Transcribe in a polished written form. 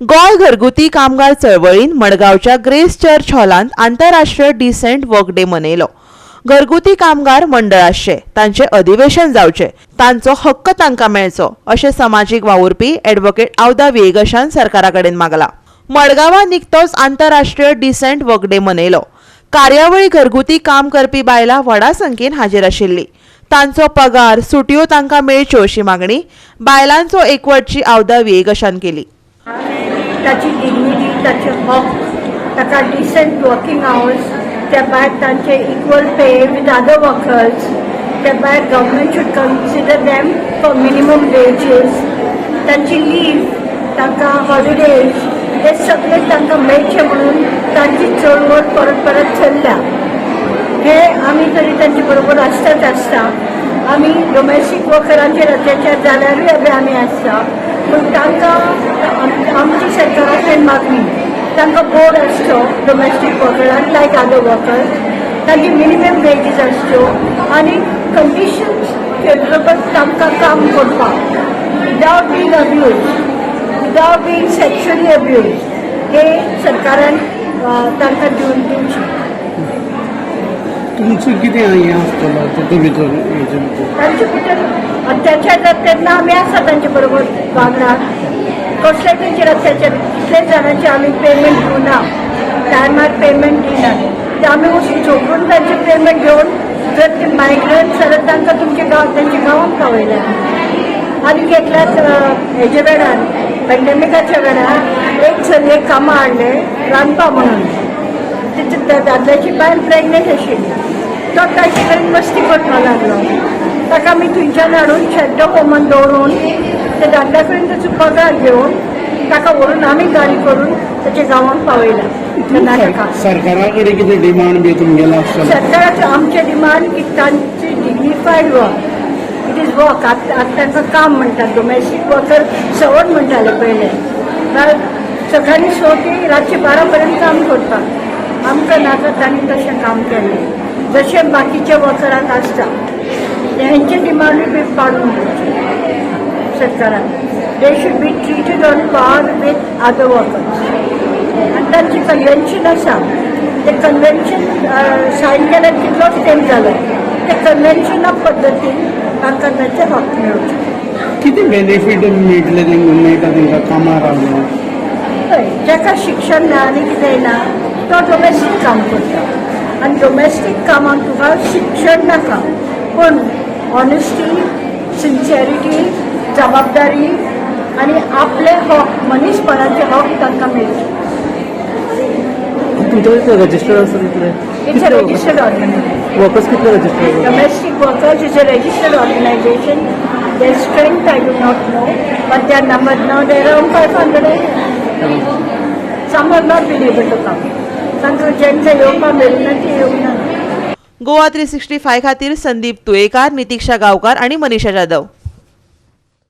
गोंय घरगुती कामगार चळवळीन मडगांवच्या ग्रेस चर्च हॉलांत आंतरराष्ट्रीय डिसेंट वर्क डे मनयलो. घरगुती कामगार मंडळ आसचे, तांचे अधिवेशन जावचे, तांचो हक्क तांकां मेळचो अशें समाजीक वावुरपी ॲडव्होकेट आवदा विएगशान सरकारा कडेन मागला. मडगांवां निकतोच आंतरराष्ट्रीय डिसेंट वर्क डे मनयलो. कार्यावळी घरगुती काम करपी बायलां व्हडा संख्येन हाजीर आशिल्ली. तांचो पगार, सुटयो तांकां मेळच्यो अशी मागणी बायलांचो एकवटची आवदा विएगशान केली. ताची डिग्निटी, ताचे हक, ताका डिसंट वर्किंग आवर्स, त्या भायर तांचे equal pay with other workers, त्या भायर government should consider them for minimum wages, तांची लीव, तांकां हॉलिडेज, हे सगळे तांकां मेळचे म्हणून तांची चळवळ परत परत चल्ल्या. हे आमी तरी तांचे बरोबर आसताच आसता. आमी डोमेस्टीक वर्करांचेर अत्याचार जाल्यारूय बी आमी आसता. पूण तांकां आमची सरकारा कडेन मागणी, तांकां बोर्ड आसचो डोमेस्टीक वर्करांक लायक अदर वर्कर्स, तांची मिनिमम वेजीस आसच्यो आनी कंडिशन्स फेवरेबल तांकां काम करपाक without being abuse, without being sexually abuse, हे सरकारान तांकां दिवन दिवची. तुमचं कितें हें आसतलो तेतूं भितर, हेजे भितर? तांचे भितर अत्याचार जाता तेन्ना आमी आसा तांचे बरोबर वांगडा. कसले तेंचेर अत्याचार, कितले जाणांचे आमी पेमेंट दिवना, टायमार पेमेंट दिना. ते आमी वचून चोखून तांचे पेमेंट घेवन जर ते मायग्रंट जाल्यार तांकां तुमच्या गांव तांच्या गांवांत पावयल्या. आनी एकल्याच हेजे वेळार, पेंडेमिकाच्या वेळार, एक चलयेक कामां हाडलें रांदपा म्हणून. तिचे त्या दादल्याची बायल प्रेग्नेंट आशिल्ली. तो ताचे कडेन मस्ती करपाक लागलो. ताका आमी थंयच्यान हाडून शेल्टर होमान दवरून, त्या दादल्या कडेन ताचो पगार घेवन, ताका व्हरून आमी गाडी करून ताच्या गांवांत पावयला कर्नाटका. सरकारा कडेन कितें डिमांड बी तुमगेलो आसतलो? सरकाराचो आमचें डिमांड की तांची dignified work, it is work. आतां आतां तांकां काम म्हणटात डोमेस्टीक वर्कर, सवड म्हणटाले पयले. सकाळी 6 ते रातचे 12 पर्यंत काम करतात. आमकां नाका तांणी तशें काम केलें जशें बाकीच्या वर्करांक आसता. हेंचे डिमांडूय बी पाडून दिवचे सरकारान. They should be treated on par with other workers. आनी तांची कन्व्हेन्शन आसा, ते कन्व्हेन्शन सायन केल्यार कितलोच तेंप जालो. ते कन्व्हेन्शना पद्दतीन तांकां तांचे हक मेळचे. कितें बेनिफीट मेळटले तांकां, मेळटा तांकां कामार रावल्यार? हय, जाका शिक्षण ना आनी कितेंय ना तो डोमेस्टीक काम करता आनी डोमेस्टीक कामाक तुका शिक्षण नाका, पूण ऑनेस्टी, सिन्सियरिटी, जबाबदारी आनी आपले हक, मनीसपणाचे हक तांकां मेळचे. तुमच्याकडे रजिस्टर्ड आसा तितले? It's a registered organization. Workers कितले registered? Domestic Workers is a registered organization. Their strength I do not know, but their number now they are around 500. Some have not been able to come. तांकां ज्यांकां येवपाक मेळूं ना ती येवंक ना. गोवा 365 खातीर संदीप तुयेकार, नितिक्षा गांवकार आणि मनीषा जाधव.